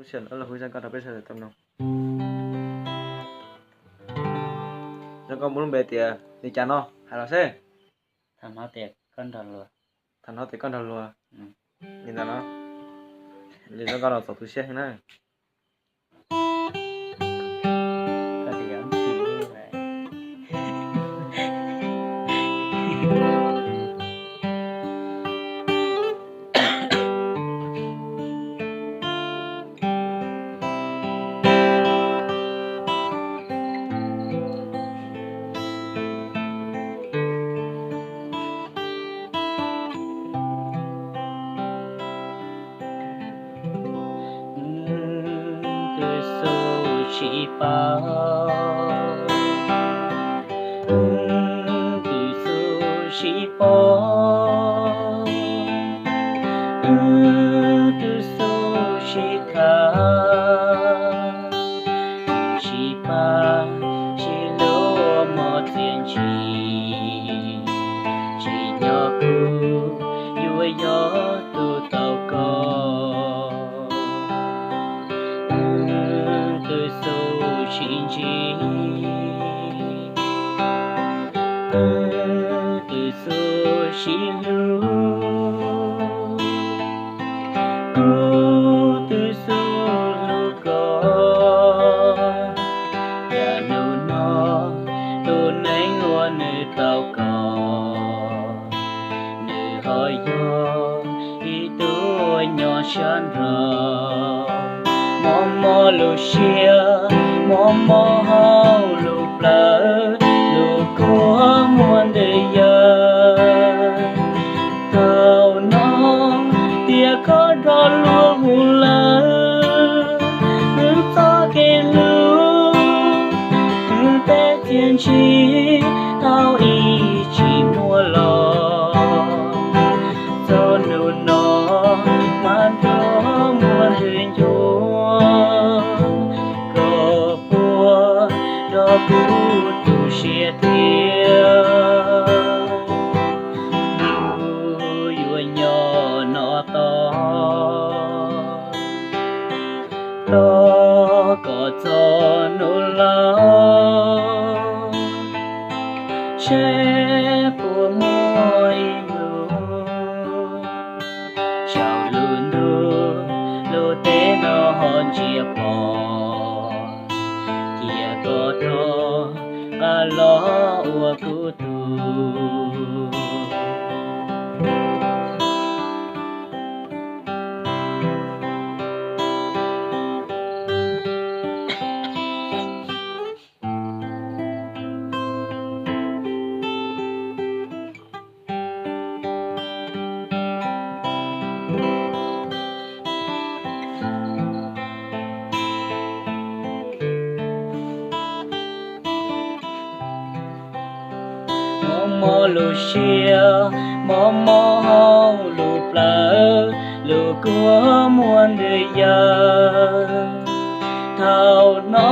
Sij hawm no los hu zaj nkauj rau peb sawv daws tau mloog. Zaj nkauj muaj lub npe tias li cas no hais los seb. Tham hnov tias koj nrog luag. Li ntawd no, zaj nkauj no txaus tu siab heev na. Tus xub tsis paub, tus xub tsis paub, tus xub tsis tham, tsis pab, tsis hlub mog txiaj ntsig, tsis nyob kuv yuav yog tus tau koj. Tus xub tsis ntsib, tus xub tsis hlub, kuv tus xub hlub koj. Yam hnub no tus neeg uas nws tau koj, nws ho yog ib tug uas nyob sab nraud. Mob mob lub siab, mob mob hauv lub plawv, lub kua muag ntws yawg. Thaum no tias koj nrog luag mus lawm, wb txoj kev hlub, wb tej txiaj ntsig tau ib tsis muaj los. Txog hnub no mas nrog muaj nws ncuav, koj puas nrog kuv tu siab thiab? Kuv yuav nyob no tos, tos koj txog hnub laus, seb puas muaj ib hnub saum lub ntuj lub teb no ho ntsia pom, cia koj rov qab los ua kuv tug. Mob mob lub siab, mob mob hauv lub plawv, lub kua muag ntws yawg. Thaum no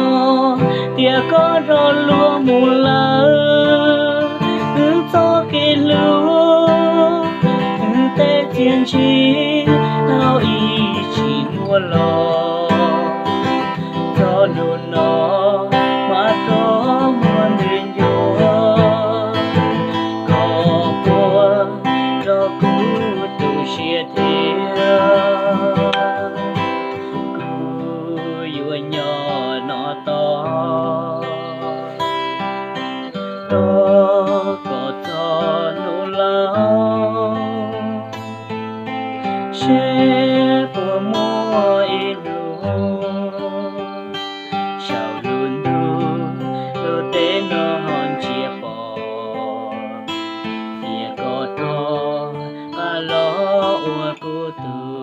tias koj nrog luag mus lawm, wb txoj kev hlub, wb tej txiaj ntsig tau ib tsis muaj los. Txog hnub no mas nrog muaj nws ncuav, koj puas nrog kuv tu siab thiab? Kuv yuav nyob no tos, tos koj txog hnub laus, seb puas muaj ib hnub saum lub ntuj lub teb no ho ntsia pom, cia koj rov qab los ua kuv tug.